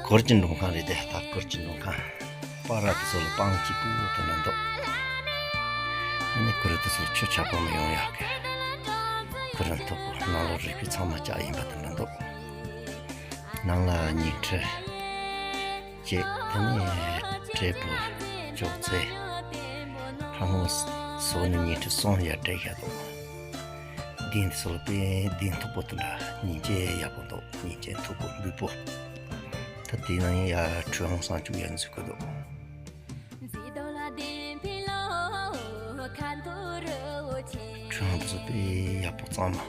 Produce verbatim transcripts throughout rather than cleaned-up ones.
གུར་གྱི་མགྲོན་ཁང་རེད་དེ། ད་གུར་གྱི་མགྲོན་ཁང་། སྤ་ར་དེ་ཚོ་ལ་སྤང་སྐྱིད་པོ་དེ་འདྲ་འདུག་ཨ་ནི་གུར་དེ་ཚོ་ལ་ཆུ་ཆར་པ་མི་ཡོང་ཡག་གི་གུར་མཐུག་པོ། ནང་ལོགས་རིག་པའི་ཚང་མ་ལྕགས་ཡིན་པ་དེ་འདྲ་འདུག་ནང་ལ་ཉིང་ཁྲི་བཅས། དེ་ནས་དྲིལ་བུ་ཅོག་ཙེ། ལྷ་མོ་སོགས་ནས་ཉིང་ཁྲི་གསུམ་ཡར་སྤྲད་བཞག་འདུག་གདན་དེ་ཚོ་ལ་དཔེ་གདན་མཐུག་པོ་དེ་འདྲ། ཉིན་བྱེད་ཡག་པོ་འདུག་ཉིན་བྱེད་མཐུག་པོ་འབུར་པོ། ད་དེ་ནང་ཡ་ཁྲུས་ཁང་བསང་ཆུ་ཡར་འཛུལ་གི་འདུག་ཁྲུས་ཁང་དེ་ཚོ་དཔེ་ཡག་པོ་གཙང་མ།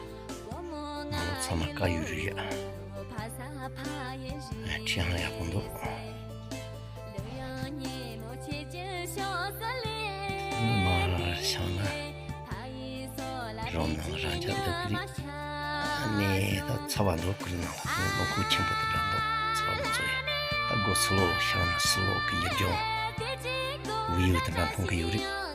ནང་ལོགས་ཚང་མ་དཀར་ཡུར་ཡུར་ཡ། ཁྲུས་ཁང་ཡག་པོ་འདུག་མར་བཞེངས་ན་རོམ་ནང་རང་འཇགས་འདུག་གི་རེད། ཨ་ནི་ད་ཚ་བ་འདུག་གུར་ནང་ལ་རླུང་ཁུག་ཆེན་པོ་དེ་འདྲ་འདུག་ཚ་བ་མི་ཚོ་ཡ། ད་སྒོ་ཕྱི་ལོགས་བཞེངས་ན་ཕྱི་ལོགས་ཀྱི་ཡུལ་ལྗོངས་འོད་ཡུལ་དེ་འདྲ་མཐོང་གི་ཡོད་རེད།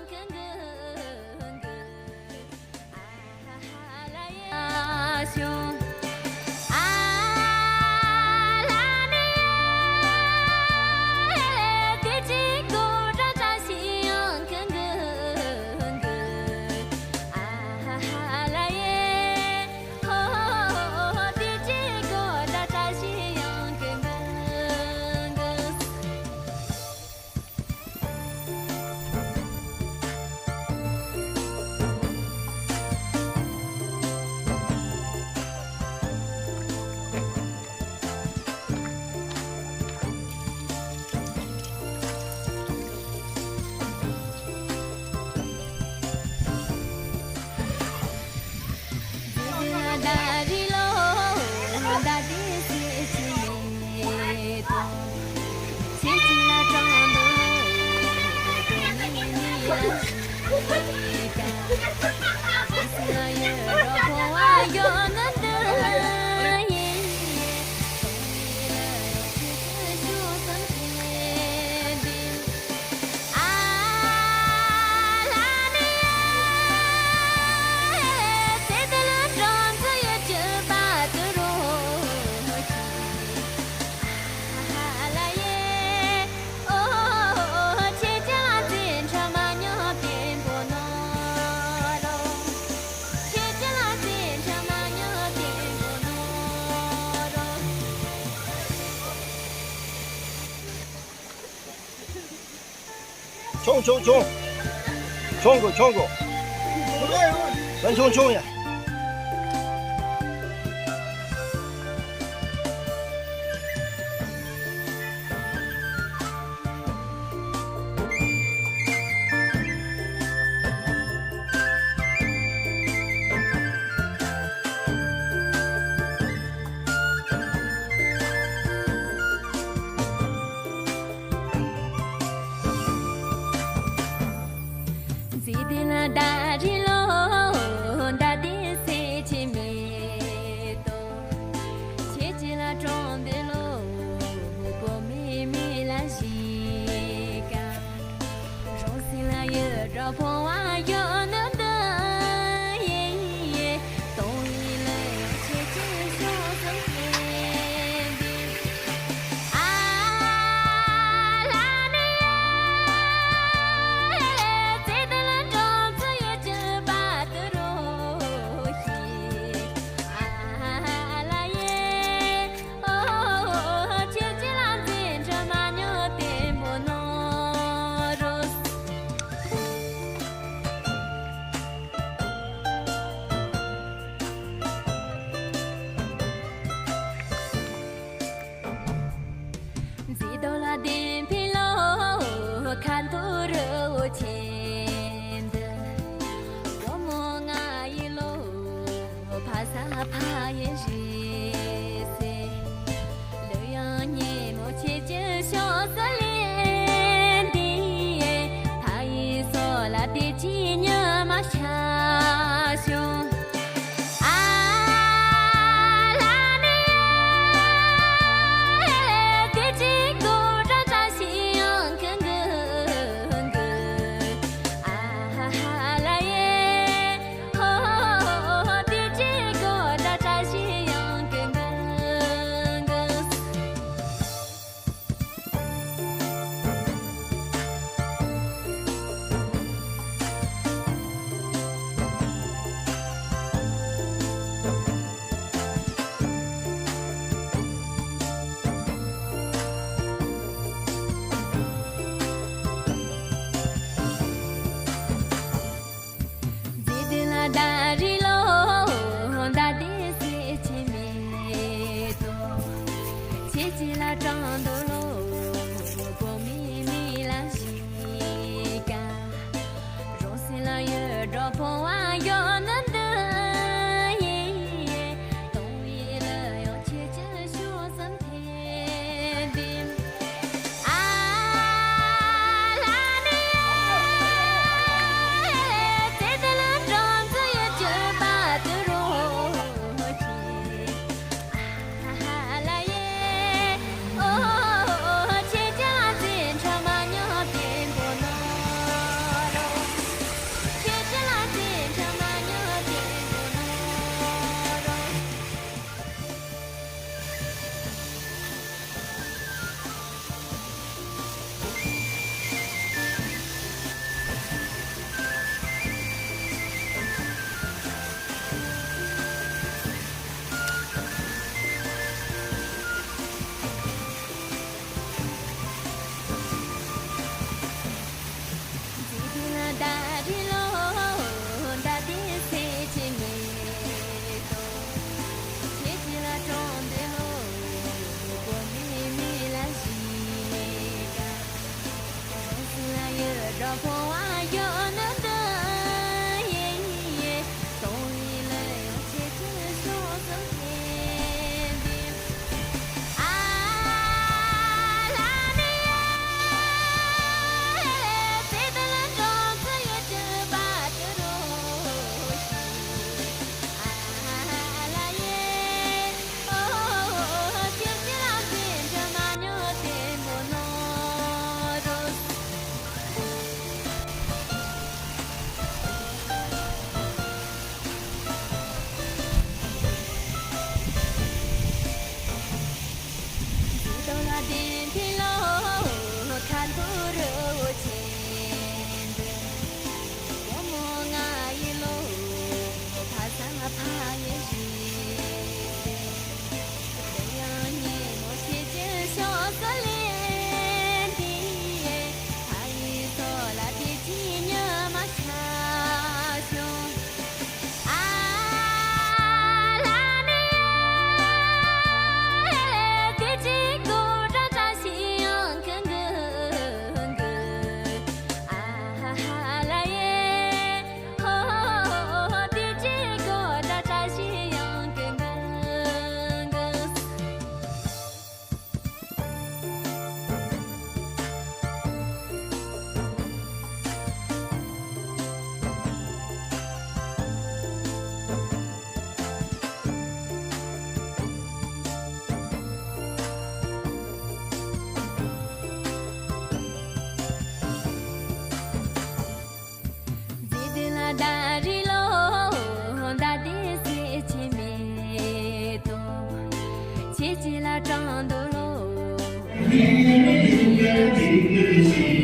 མཆོང་མཆོང་མཆོང་། མཆོང་དགོས་མཆོང་དགོས། ཡང་མཆོང་མཆོང་ཡ། ད་རི་ལོ་མདའ་དེ་སེ་ཆེ་མེ་ཏོ། ཆེ་ཆེ་ལ་དྲང་དོ་ལོ། བོ་མི་མི་ལ་ཞིག་ག་རོ་སེ་ལ་ཡོད་འགྲོ་ཕོ་བ་ཡོད་ན་འདི་ཡེ། གཏོང་བའི་ལ་ཡོད་ཆེ་ཆེ་ཤོག་བསམ་ཐེ་འདི།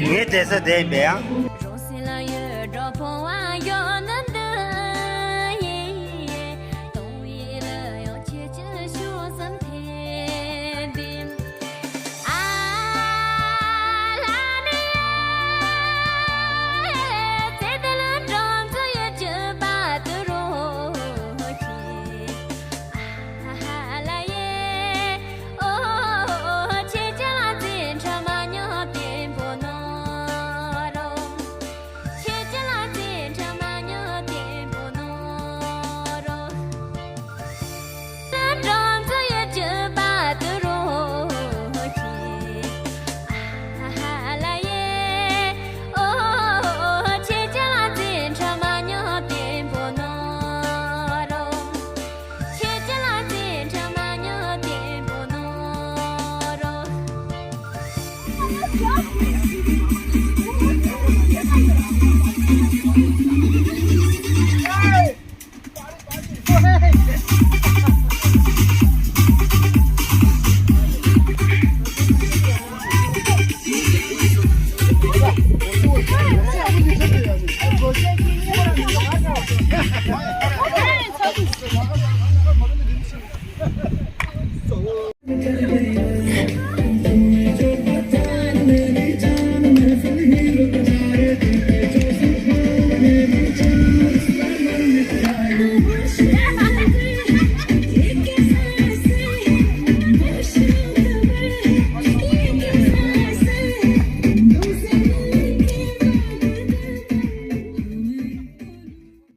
ངའི་བསྡད་ས་དེ་ཡིན་པས་ཡ།